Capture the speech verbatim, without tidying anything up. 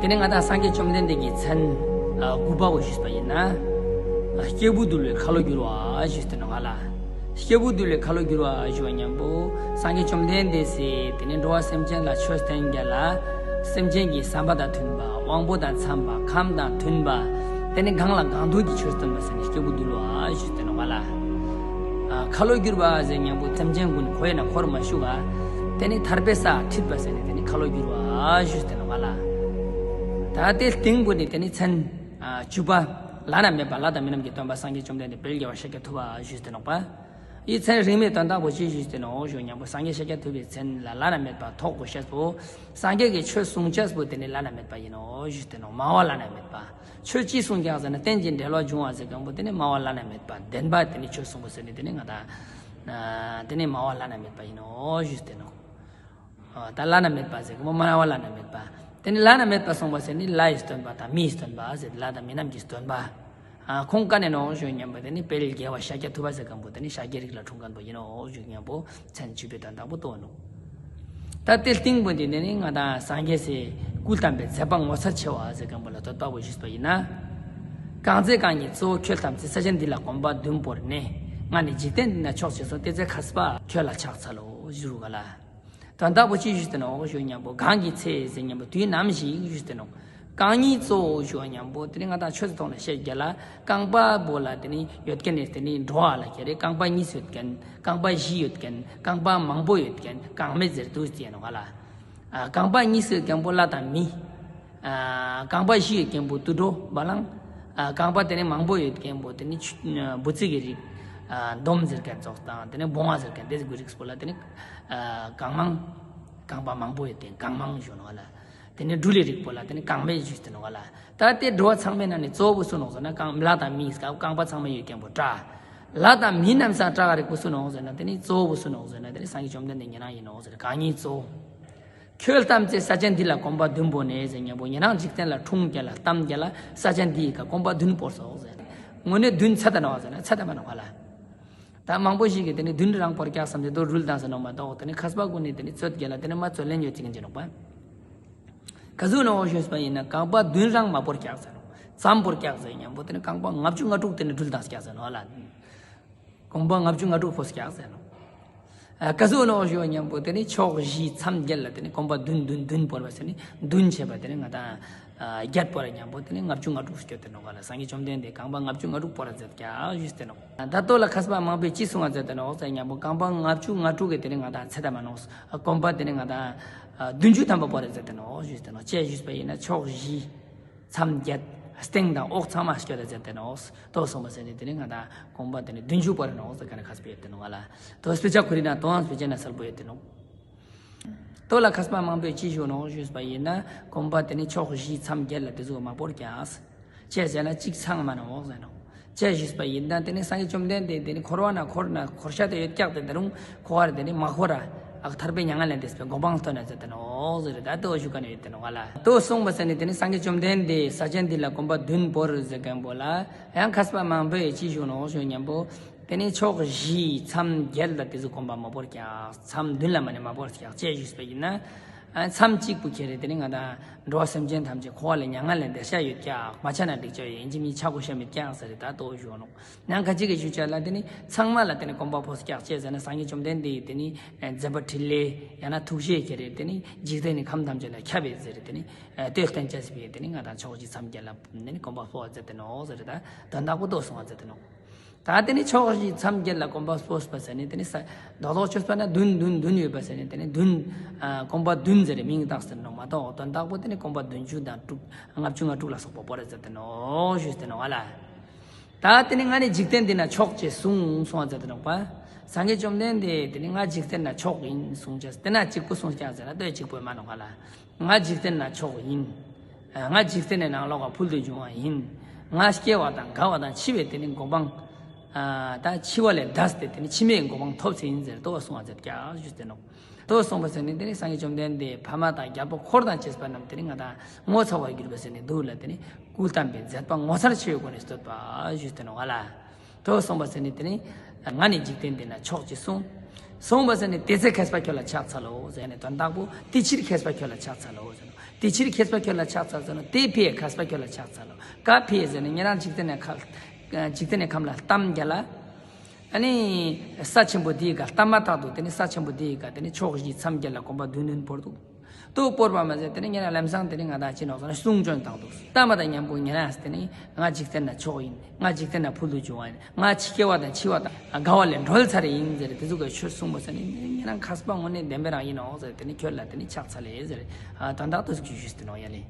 དེ་ནས་ང་དང་སངས་རྒྱས་བཅོམ་ལྡན་འདས་ཀྱི་མཚན་ཨ་དགུ་པ་བོ་ཞུས་པ་ཡིན་ན། ཨ་སྐྱེས་བུ་འདུལ་བའི་ཁ་ལོ་བསྒྱུར་བ་ཞུས་ཏེ་ནོག་ལ། སྐྱེས་བུ་འདུལ་བའི་ཁ་ལོ་བསྒྱུར་བ་ཞུ་བ་མཉམ་པོ། སངས་རྒྱས་བཅོམ་ལྡན་འདས་སི་དེ་ནས་འགྲོ་བ་སེམས་ཅན་ལ་ཆོས་བསྟན་རྒྱ་ལ། སེམས་ཅན་གྱི་བསམ་པ་དང་མཐུན་པ། དབང་པོ་དང་འཚམ་པ། ཁམས་དང་མཐུན་པ། དེ་ནས་གང་ལ་གང་འདུལ་གྱི་ཆོས་སྟོན་པ་ཟེར་ནས་སྐྱེས་བུ་འདུལ་བ་ཞུས་ཏེ་ནོག་ལ། ཨ་ཁ་ལོ་བསྒྱུར་བ་ཟེར་མཉམ་པོ་སེམས་ཅན་ཀུན་འཁོར་བའི་ནང་འཁོར་མ་བཅུག་ག། དེ་ནས་ཐར་པའི་ས་ཁྲིད་པ་ཟེར་ནས་དེ་ནས་ཁ་ལོ་བསྒྱུར་བ་ཞུས་ཏེ་ནོག་ལ། ད་དེ་སྟེང་པོ་ནས་དེ་ནས་མཚན་ཨ་བཅུ་པ། བླ་ན་མེད་པ་ལྷ་དང་མི་རྣམས་ཀྱི་སྟོན་པ་སངས་རྒྱས་བཅོམ་ལྡན་འདས་དཔལ་རྒྱལ་བ་ཤཱཀྱ་ཐུབ་པ་ཞུས་ཏེ་ནོག་པ། ཡི་མཚན་རིང་མོའི་དོན་དག་པོ་ཅི་ཞུས་ཏེ་ནོག་ཞུ་མཉམ་པོ་སངས་རྒྱས་ཤཱཀྱ་ཐུབ་པའི་མཚན་ལ་བླ་ན་མེད་པ་ཐོགས་དགོས་ཤེས་པོ། སངས་རྒྱས་ཀྱི་ཆོས་གསུང་ཅེས་པོ་དེ་ནི་བླ་ན་མེད་པ་ཡིན་ནོག་ཞུས་ཏེ་ནོག་སྨྲ་བ་བླ་ན་མེད་པ། ཆོས་ཅི་གསུང་ཀྱང་ཟེར་ན་རྟེན་ཅིང་འབྲེལ་བར་འབྱུང་བ་ཟེར་མཁན་པོ་དེ་ནི་སྨྲ་བ་བླ་ན་མེད་པ། བདེན་པ་དེ་ནི་ཆོས་གསུང་པོ་ཟེར་ནི་དེ་ནི་ང་དང་ཨ་དེ་ནི་སྨྲ་བ་བླ་ན་མེད་པ་ཡིན་ནོག་ཞུས་ཏེ་ནོག་ཨ་ད་བླ་ན་མེད་པ་ཟེར་གི་མོ་སྨྲ་བ་བླ་ན་མེད་པ། དེ་ནི་བླ་ན་མེད་པ་གསུངས་པ་ཟེར་ནི་ལྷའི་སྟོན་པ་དང་མིའི་སྟོན་པ་ཟེར་ལྷ་དང་མི་རྣམས་ཀྱི་སྟོན་པ། ཨ་ཁོང་ཀ་ནས་ནོག་ཞུ་མཉམ་པོ་དེ་ནི་དཔལ་རྒྱལ་བ་ཤཱཀྱ་ཐུབ་པ་ཟེར་མཁན་པོ་དེ་ནི་ཤཱཀྱའི་རིགས་ལ་འཁྲུངས་མཁན་པོ་ཡིན་ནོག་ཞུ་མཉམ་པོ་མཚན་བཅུ་པའི་དོན་དག་པོ་རྟོགས་ནོག་ད་དེ་སྟེང་པོ་འདི་ནི་ང་དང་སངས་རྒྱས་སི་སྐུ་བལྟམས་པའི་མཛད་པ་ངོ་མཚར་ཆེ་བ་ཟེར་མཁན་པོ་ལ་བསྟོད་པ་པོ་ཞུས་པ་ཡིན་ན། གང་མཛད་གང་ཉིད་གཙོ་བོ་ཁྱོད་ཐམས་ཅད་ས་ཆེན་འདི་ལ་གོམ་པ་བདུན་བོར་ནས། ང་ནི་འཇིག་རྟེན་འདི་ན་མཆོག་ཅེས་གསུངས། དེ་ཚེ་མཁས་པ་ཁྱོད་ལ་ཕྱག་འཚལ་ལོ་ཞུ་རུ་ག་ལ། དོན་དག་པོ་ཅི་ཞུས་ཏེ་ནོག་ཞུ་མཉམ་པོ་གང་གི་ཚེ་ཟེར་མཉམ་པོ་དུས་ནམ་ཞིག་ཞུས་ཏེ་ནོག་གང་ཉིད་གཙོ་བོ་ཞུ་བ་མཉམ་པོ་དེ་ནི་ང་དང་ཆོས་སི་ཐོག་ནས་བཤད་རྒྱ་ལ། རྐང་པ་པོ་ལ་དེ་ནི་ཡོད་མཁན་ནི་དེ་ནི་འགྲོ་བ་ལ་ཁྱེར་རེ་རྐང་པ་གཉིས་ཡོད་མཁན། རྐང་པ་བཞི་ཡོད་མཁན། རྐང་པ་མང་པོ་ཡོད་མཁན་རྐང་མེད་ཟེར་དུས་ཅི་ཡིན་ནོག་ག་ལ། ཨ་རྐང་པ་གཉིས་ཡོད་མཁན་པོ་ལྷ་དང་མི། ཨ་རྐང་པ་བཞི་ཡོད་མཁན་པོ་དུད་འགྲོ་བ་ལང་། ཨ་རྐང་པ་དེ་ནི་མང་པོ་ཡོད་མཁན་པོ་དེ་ནི་ཆུ་འབུ་ཚིག་གི་རིགས། ཨ་འདོམ་ཟེར་མཁན་ཙོགས་དང་དེ་ནི་སྦོང་བ་ཟེར་མཁན་དེ་ཟེར་གི་རིགས་པོ་ལ་དེ་ནི་ཨ་རྐང་མང་། རྐང་པ་མང་པོ་ཡོད་དེ་རྐང་མང་ཞུ་ནོག་ག་ལ། དེ་ནི་སྦྲུལ་ལི་རིགས་པོ་ལ་དེ་ནི་རྐང་མེད་ཞུས་ཏེ་ནོག་ག་ལ། ད་དེ་འགྲོ་བ་ཚང་མའི་ནང་ནས་གཙོ་བོ་སུ་ནོག་ཟེར་ན་རྐང་ལྷ་དང་མི་སྐབས་རྐང་པ་ཚང་མ་ཡོད་མཁན་པོ་དྲག་ལྷ་དང་མི་རྣམས་སང་དྲག་རིགས་པོ་སུ་ནོག་ཟེར་ན་དེ་ནི་གཙོ་བོ་སུ་ནོག་ཟེར་ན་དེ་ནི་སངས་རྒྱས་བཅོམ་ལྡན་འདས་ཉན་རང་ཡིན་ནོག་ཟེར་གང་ཉིད་གཙོ་བོ། ཁྱོད་ལྟམས་ཚེ་ས་ཆེན་འདི་ལ་གོམ་པ་བདུན་བོར་ནས་ཟེར་མཉམ་པོ་ཉན་རང་འཇིག་རྟེན་ལ་འཁྲུངས་རྒྱ་ལ་ལྟམས་རྒྱ་ལ་ས་ཆེན་འདིའི་ཁ་གོམ་པ་བདུན་བོར་སོག་ཟེར། དངོས་གནས་བདུན་ཚད་ད་ནོག་ཟེར་ན་ཚད་ད་མ་ནོག་ག་ལ། ད་མང་པོ་ཞིག་གིས་དེ་ནི་བདུན་རང་བོར་ཀྱག་བསམ་སྟེ་དོ་རུལ་དང་ཟེར་ནོག་མ་གཏོགས་དེ་ནི་མཁས་པ་ཀུན་ནི་དེ་ནི་རྩོད་རྒྱ་ལ་དེ་ནི་མ་རྩོད་ལེན་ཡོད་ཅིག་ཡིན་ཅི་ནོག་པ། ག་ཟུག་ནོག་ཞུས་པ་ཡིན་ན་རྐང་པ་བདུན་རང་མ་བོར་ཀྱག་ཟེར་ནོག་ཙམ་བོར་ཀྱག་ཟེར་མཉམ་པོ་དེ་ནི་རྐང་པ་ལྔ་བཅུ་ང་དྲུག་དེ་ནི་རུལ་དང་ཀྱག་ཟེར་ནོག་ལ། གོམ་པ་ལྔ་བཅུ་ང་དྲུག་བོར་ཀྱག་ཟེར་ནོག་ཨ་ག་ཟུག་ནོག་ཞུ་བ་མཉམ་པོ་དེ་ནི་ཕྱོགས་བཞི་མཚམས་བརྒྱད་ལ་དེ་ནི་གོམ་པ་བདུན་བདུན་བདུན་བོར་བ་ཟེར་ནི་བདུན་བྱས་པ་དེ་ནི་ང་དང་ཨ་བརྒྱད་བོར་མཉམ་པོ་དེ་ནི་ལྔ་བཅུ་ང་དྲུག་སྐྱོད་དེ་ནོག་ག་ལ། སངས་རྒྱས་བཅོམ་ལྡན་འདས་རྐང་པ་ལྔ་བཅུ་ང་དྲུག་བོར་མཛད་ཀྱག་ཞུས་ཏེ་ནོག་ད་ལྟོ་ལ་མཁས་པ་མང་པོས་ཅི་གསུང་བ་མཛད་དེ་ནོག་ཟེར་མཉམ་པོ་རྐང་པ་ལྔ་བཅུ་ང་དྲུག་གི་དེ་ནི་ང་དང་ཚད་ད་མ་ནོག་གོམ་པ་དེ་ནི་ང་དང་ཨ་བདུན་ཅུ་ཐམ་པ་བོར་མཛད་དེ་ནོག་ཞུས་ཏེ་ནོག་ཅེས་ཞུས་པ་ཡིན་ན་ཕྱོགས་བཞི། མཚམས་བརྒྱད། སྟེང་དང་འོག་ཚང་མ་སྐྱོད་ལ་མཛད་དེ་ནོག་དོ་གསུངས་པ་ཟེར་ནི་དེ་ནི་ང་དང་གོམ་པ་དེ་ནི་བདུན་ཅུ་བོར་ནོག་ཟེར་ག་ནི་མཁས་པས་ཡོད་དེ་ནོག་ག་ལ། དོ་དཔེ་ཆ་ཁོ་རི་ན་དོ་དཔེ་ཆ་ན་གསལ་པོ་ཡོད་དེ་ནོག་དོ་ལ་མཁས་པ་མང་པོས་ཅི་ཞུ་ནོག་ཞུས་པ་ཡིན་ན་གོམ་པ་དེ་ནི་ཕྱོགས་བཞི་མཚམས་བརྒྱད་ལ་དེ་ཟུག་མ་བོར་ཀྱག་ཅེས་ཟེར་ན་གཅིག་ཚང་མ་ནོག་ཟེར་ནོག་ཅེས་ཞུས་པ་ཡིན་ན་དེ་ནི་སངས་རྒྱས་བཅོམ་ལྡན་འདས་དེ་ནི་འཁོར་བ་ན་འཁོར་ན་འཁོར་ཤ་དེ་ཡོད་ཀྱག་དེ་ད་རུང་འཁོར་བར་དེ་ནི་མ་འཁོར་ར་ཨག་ཐར་པའི་མྱ་ངན་ལས་འདས་པའི་གོ་འཕང་ཐོབ་ན་མཛད་དེ་ནོག་ཟེར་ད་དོ་ཞུ་ག་ནི་ཡོད་དེ་ནོག་ག་ལ། དོ་གསུངས་པ་ཟེར་ནི་དེ་ནི་སངས་རྒྱས་བཅོམ་ལྡན་འདས་ས་ཆེན་འདི་ལ་གོམ་པ་བདུན་བོར་ཟེར་མཁན་པོ་ལ་ཡང་མཁས་པ་མང་པོས་ཅི་ཞུ་ནོག་ཞུ་མཉམ་པོ། དེ་ནི་ཕྱོགས་བཞི་མཚམས་བརྒྱད་ལ་དེ་ཚོ་གོམ་པ་མ་བོར་ཀྱག་མཚམས་བདུན་ལ་མ་ནི་མ་བོར་ཀྱག་ཅེས་ཞུས་པ་ཡིན་ན། ཨ་མཚམས་གཅིག་པུ་ཁྱེར་རེ་དེ་ནི་ང་དང་འགྲོ་བ་སེམས་ཅན་ཐམས་ཅད་འཁོར་བ་ལས་མྱ་ངན་ལས་འདས་ཤ་ཡོད་ཀྱག་མ་ཆ་ན་འགྲིག་ཆ་ཡོད་ཡིན་གཅིག་མིན་ཆ་དགོས་ཤ་མེད་ཀྱག་ཟེར་རེ་ད་དོ་ཞུ་ནོག་ཡང་ཁ་ཅིག་གི་ཞུ་བྱ་ལ་དེ་ནི་ཚང་མ་ལ་དེ་ནི་གོམ་པ་བོར་ཀྱག་ཅེས་ཟེར་ན་སངས་རྒྱས་བཅོམ་ལྡན་འདས་ཡི་དེ་ནི་མཛད་པ་འཕྲིན་ལས་ཡང་ན་ཐུགས་རྗེ་ཁྱེར་རེ་དེ་ནི་འཇིག་རྟེན་ནི་ཁམས་ཐམས་ཅད་ལ་ཁྱབ་པས་ཟེར་རེ་དེ་ནི་ལྟོས་བསྟན་ཅེས་ཟེར་བའི་དེ་ནི་ང་དང་ཕྱོགས་བཞི་མཚམས་བརྒྱད་ལ་དེ་ནི་གོམ་པ་སྤོ་བ་མཛད་དེ་ནོག་ཟེར་རེ་ད་དོན་དག་པོ་དོ་གསུང་བ་མཛད་དེ་ནོག་ད་དེ་ནི་ཕྱོགས་བཞི་མཚམས་བརྒྱད་ལ་གོམ་པ་སྤོས་པ་ཟེར་ནི་དེ་ནི་ས་རྡོག་རྡོག་ཆོས་པ་ན་བདུན་བདུན་བདུན་ཡོད་པ་ཟེར་ནི་དེ་ནི་བདུན་ཨ་གོམ་པ་བདུན་ཟེར་རེ་མིང་བཏགས་ཟེར་ནོག་མ་གཏོགས་དོན་དག་པོ་དེ་ནི་གོམ་པ་བདུན་ཅུ་དང་དྲུག་ལྔ་བཅུ་ང་དྲུག་ལ་སོགས་པ་བོར་རེ་མཛད་དེ་ནོག་ཞུས་ཏེ་ནོག་ཨ་ལ། ད་དེ་ནི་ང་ནི་འཇིག་རྟེན་འདི་ན་མཆོག་ཅེས་གསུངས་གསུང་བ་མཛད་དེ་ནོག་པ། སངས་རྒྱས་བཅོམ་ལྡན་འདས་དེ་ནི་ང་འཇིག་རྟེན་ན་མཆོག་ཡིན་གསུངས་ཅེས་དེ་ན་གཅིག་པུ་གསུངས་ཀྱང་ཟེར་ན་ལྟོས་གཅིག་པུ་མ་ནོག་ཨ་ལ། ང་འཇིག་རྟེན་ན་མཆོག་ཡིན། ང་འཇིག་རྟེན་ནི་ནང་ལོགས་ཀ་ཕུལ་དུ་བྱུང་བ་ཡིན། ང་སྐྱེ་བ་དང་རྒ་བ་དང་འཆི་བའི་དེ་ནི་གོ་འཕང་། ད་འཆི་བ་ལས་འདས་ཏེ་དེ་ནི་འཆི་མེད་གོ་འཕང་ཐོབ་ཚེ་ཡིན་ཟེར་ལྟོས་གསུང་བ་མཛད་ཀྱག་ཞུས་ཏེ་ནོག་ལྟོས་གསུངས་པ་ཟེར་ནི་དེ་ནི་སངས་རྒྱས་བཅོམ་ལྡན་འདས་ཕ་མ་དང་རྒྱལ་པོ་འཁོར་དང་བཅས་པ་རྣམས་དེ་ནི་ང་དང་ངོ་ཚ་བར་གྱུར་པ་ཟེར་ནི་འདུག་ལ་དེ་ནི་སྐུ་བལྟམས་པའི་མཛད་པ་ངོ་མཚར་ཆེ་བའི་སྒོ་ནས་བསྟོད་པ་ཞུས་ཏེ་ནོག་ཨ་ལ། ལྟོས་གསུངས་པ་ཟེར་ནི་དེ་ནི་ང་ནི་འཇིག་རྟེན་འདི་ན་མཆོག་ཅེས་གསུངས། སོང་བ་ཟེར་ནས་དེ་ཚེ་མཁས་པ་ཁྱོད་ལ་ཕྱག་འཚལ་ལོ་ཟེར་ནས་དོན་དག་པོ་དེ་ཕྱིར་མཁས་པ་ཁྱོད་ལ་ཕྱག་འཚལ་ལོ་ཟེར་ནོ། དེ་ཕྱིར་མཁས་པ་ཁྱོད་ལ་ཕྱག་འཚལ་ཟེར་ནོ། དེ་ཕྱིར་མཁས་པ་ཁྱོད་ལ་ཕྱག་འཚལ་ལོ། ག་ཕྱིར་ཟེར་ནས་ཉེ་རང་འཇིག་རྟེན་ནས་ཁ་འཇིག་རྟེན་ནས་ཁམས་ལ་གཏམ་རྒྱལ་ལ། ཨ་ནི་ས་ཆེན་པོ་དེའི་སྒང་ལྟ་མ་ཐག་ཏུ་དེ་ནི་ས་ཆེན་པོ་དེའི་སྒང་དེ་ནི་ཕྱོགས་བཞི་མཚམས་བརྒྱད་ལ་གོམ་པ་བདུན་བདུན་བོར་འདུག་ཏུ་སྤོར་བ་མ་ཟད་དེ་ནི་ཉེ་རང་ལམ་སང་དེ་ནི་ང་དང་ཅི་ནོག་ཟེར་ན་གསུང་བྱོན་བཏང་འདུག་ལྟ་མ་དང་མཉམ་པོ་ཉེ་རང་དེ་ནི་ང་འཇིག་རྟེན་ན་མཆོག་ཡིན། ང་འཇིག་རྟེན་ན་ཕུལ་དུ་བྱུང་བ་ཡིན། ང་འཆི་སྐྱེ་བ་དང་འཆི་བ་དང་རྒ་བ་ལས་སྒྲོལ་ཚར་ཡིན་ཟེར་དེ་ཚོ་གི་ཆོས་གསུངས་པ་ཟེར་ནི་ཉེ་རང་མཁས་པ་དངོས་གནས་བདེན་པའི་རང་ཡིན་ནོག་ཟེར་དེ་ནི་ཁྱོད་ལ་དེ་ནི་ཕྱག་འཚལ་ལེ་ཟེར། ཨ་དོན་དག་དེ་ཚོ་གི་ཞུས་ཏེ་ནོག་ཡ་ལེ།